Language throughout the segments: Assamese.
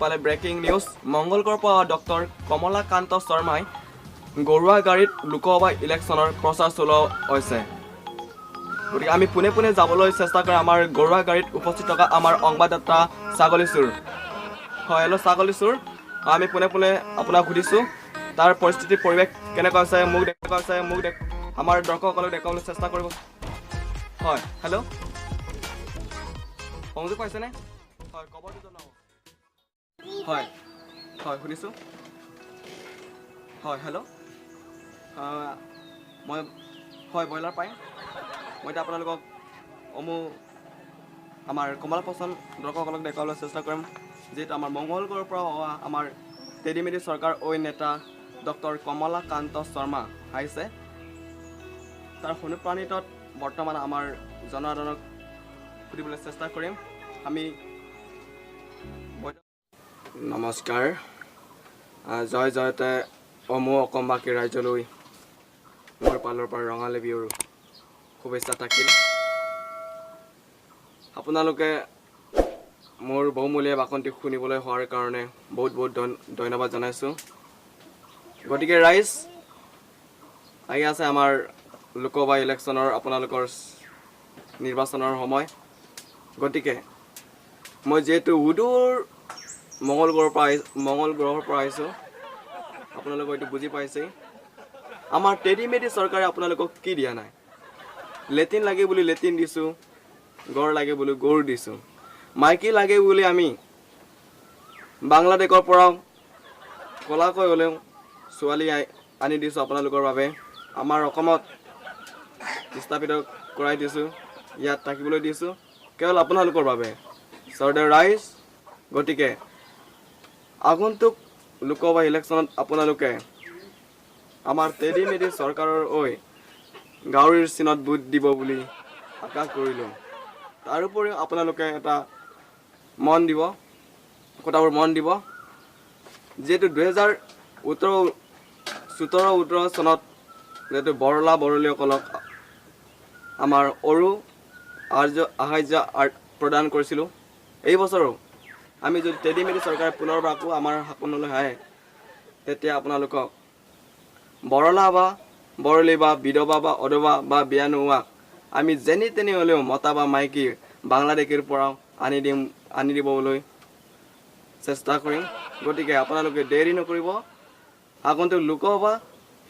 পালে ব্ৰেকিং নিউজ। মংগলগড়ৰ পৰা ডক্টৰ কমলাকান্ত শৰ্মাই গৰুৱা গাড়ীত লোকসভা ইলেকশ্যনৰ প্ৰচাৰ চলোৱা হৈছে। গতিকে আমি পোনে পোনে যাবলৈ চেষ্টা কৰে আমাৰ গৰুৱা গাড়ীত উপস্থিত থকা আমাৰ সংবাদদাতা ছাগলী চোৰ। হয়, হেল্ল' ছাগলী চোৰ, আমি পোনে পোনে আপোনাক সুধিছোঁ, তাৰ পৰিস্থিতি পৰিৱেশ কেনেকুৱা হৈছে, মোক দেখুৱাইছে, মোক দেখ, আমাৰ দৰ্শকসকলক দেখুৱাবলৈ চেষ্টা কৰিব। হয়, হেল্ল', সংযোগ পাইছেনে? হয়, খবৰটো জনাব। হয় হয়, শুনিছোঁ। হয়, হেল্ল', মই হয় ব্ৰইলাৰ পাই মই এতিয়া আপোনালোকক অমু আমাৰ কমলা পচন্দ দৰ্শকসকলক দেখুৱাবলৈ চেষ্টা কৰিম, যিহেতু আমাৰ মংগলগড়ৰ পৰা অহা আমাৰ তেডিমেডি চৰকাৰ ঐ নেতা ডক্টৰ কমলাকান্ত শৰ্মা আহিছে। তাৰ অনুপ্ৰাণিতত বৰ্তমান আমাৰ জনসাধাৰণক সুধিবলৈ চেষ্টা কৰিম আমি। নমস্কাৰ, জয় জয়তে অমু অসমবাসী ৰাইজলৈ মোৰ পালৰ পৰা ৰঙালী বিহুৰ শুভেচ্ছা থাকিল। আপোনালোকে মোৰ বহুমূলীয়া ভাষণটি শুনিবলৈ হোৱাৰ কাৰণে বহুত বহুত ধন্যবাদ জনাইছোঁ। গতিকে ৰাইজ, আহি আছে আমাৰ লোকসভা ইলেকশ্যনৰ আপোনালোকৰ নিৰ্বাচনৰ সময়। গতিকে মই যিহেতু সুদূৰ মংগল গ্ৰহৰ পৰা আহি, মংগল গ্ৰহৰ পৰা আহিছোঁ, আপোনালোকে হয়তো বুজি পাইছেই, আমাৰ টেডি মেডি চৰকাৰে আপোনালোকক কি দিয়া নাই। লেট্ৰিন লাগে বুলি লেট্ৰিন দিছোঁ, গড় লাগে বুলি গৰু দিছোঁ, মাইকী লাগে বুলি আমি বাংলাদেশৰ পৰাও কলাকৈ হ'লেও ছোৱালী আনি দিছোঁ আপোনালোকৰ বাবে। আমাৰ অসমত স্থাপিত কৰাই দিছোঁ, ইয়াত থাকিবলৈ দিছোঁ কেৱল আপোনালোকৰ বাবে, চৰ্দাৰ ৰাইজ। গতিকে আগন্তুক লোকসভা ইলেকশ্যনত আপোনালোকে আমাৰ তেডি মেডি চৰকাৰৰ হৈ গাহৰিৰ চিনত ভোট দিব বুলি আশা কৰিলোঁ। তাৰোপৰিও আপোনালোকে এটা মন দিব, কথাবোৰ মন দিব, যিহেতু 2018 17 18 চনত যিহেতু বৰলা বৰলীসকলক আমাৰ অৰু আৰ্য সাহাৰ্য প্ৰদান কৰিছিলোঁ, এই বছৰো আমি যদি তেডি মেডি চৰকাৰে পুনৰবাৰ আকৌ আমাৰ শাসনলৈ আহে, তেতিয়া আপোনালোকক বৰলা বা বৰলী বা বিধৱা বা অধৱা বা বিয়া নোহোৱাক আমি যেনি তেনি হ'লেও মতা বা মাইকী বাংলাদেশীৰ পৰাও আনি দিম, আনি দিবলৈ চেষ্টা কৰিম। গতিকে আপোনালোকে দেৰি নকৰিব, আগন্তুক লোকসভা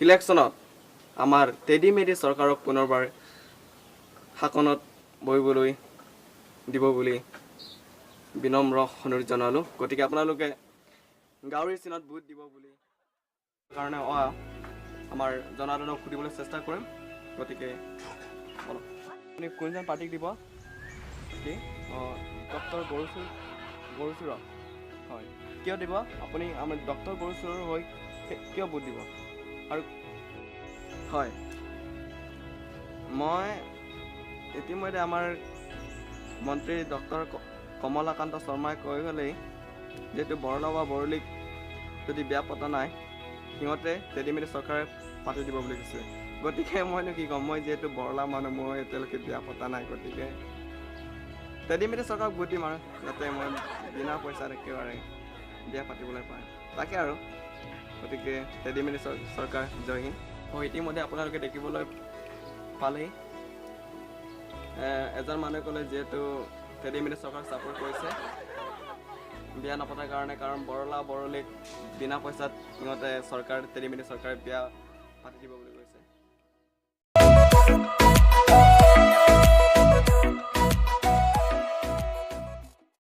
ইলেকশ্যনত আমাৰ তেডি মেডি চৰকাৰক পুনৰবাৰ শাসনত বহিবলৈ দিব বুলি বিনম্ৰ অনুৰোধ জনালোঁ। গতিকে আপোনালোকে গাহৰিৰ চিনত ভোট দিব বুলি কাৰণে অহা আমাৰ জনসাধাৰণক সুধিবলৈ চেষ্টা কৰিম। গতিকে বলক, আপুনি কোনজন পাৰ্টীক দিব? কি, অঁ, ডক্টৰ গৰুচুৰ, গৰুচুৰক? হয়, কিয় দিব আপুনি আমাৰ ডক্টৰ গৰুচুৰৰ হৈ কিয় ভোট দিব? আৰু হয়, মই ইতিমধ্যে আমাৰ মন্ত্ৰী ডক্টৰ কমলাকান্ত শৰ্মাই কৈ গ'লেই, যিহেতু বৰলা বা বৰলীক যদি বিয়া পতা নাই, সিহঁতে ৰেডিমেড চৰকাৰে পাতি দিব বুলি কৈছে। গতিকে মইনো কি ক'ম, মই যিহেতু বৰলা মানুহ, মই এতিয়ালৈকে বিয়া পতা নাই। গতিকে ৰেডিমেড চৰকাৰক ভোট দিম আৰু যাতে মই বিনা পইচাত একেবাৰে বিয়া পাতিবলৈ পায়, তাকে আৰু। গতিকে ৰেডিমেড চৰকাৰ, জয় হিন্দ। হয়, ইতিমধ্যে আপোনালোকে দেখিবলৈ পালেই, এজন মানুহে ক'লে যিহেতু ৰেডিমেড চৰকাৰক ছাপোৰ্ট কৰিছে বিয়া নপতাৰ কাৰণে, কাৰণ বৰলা বৰলীক বিনা পইচাত সিহঁতে চৰকাৰ টেডিমেডি চৰকাৰে বিয়া পাতি দিব বুলি কৈছে।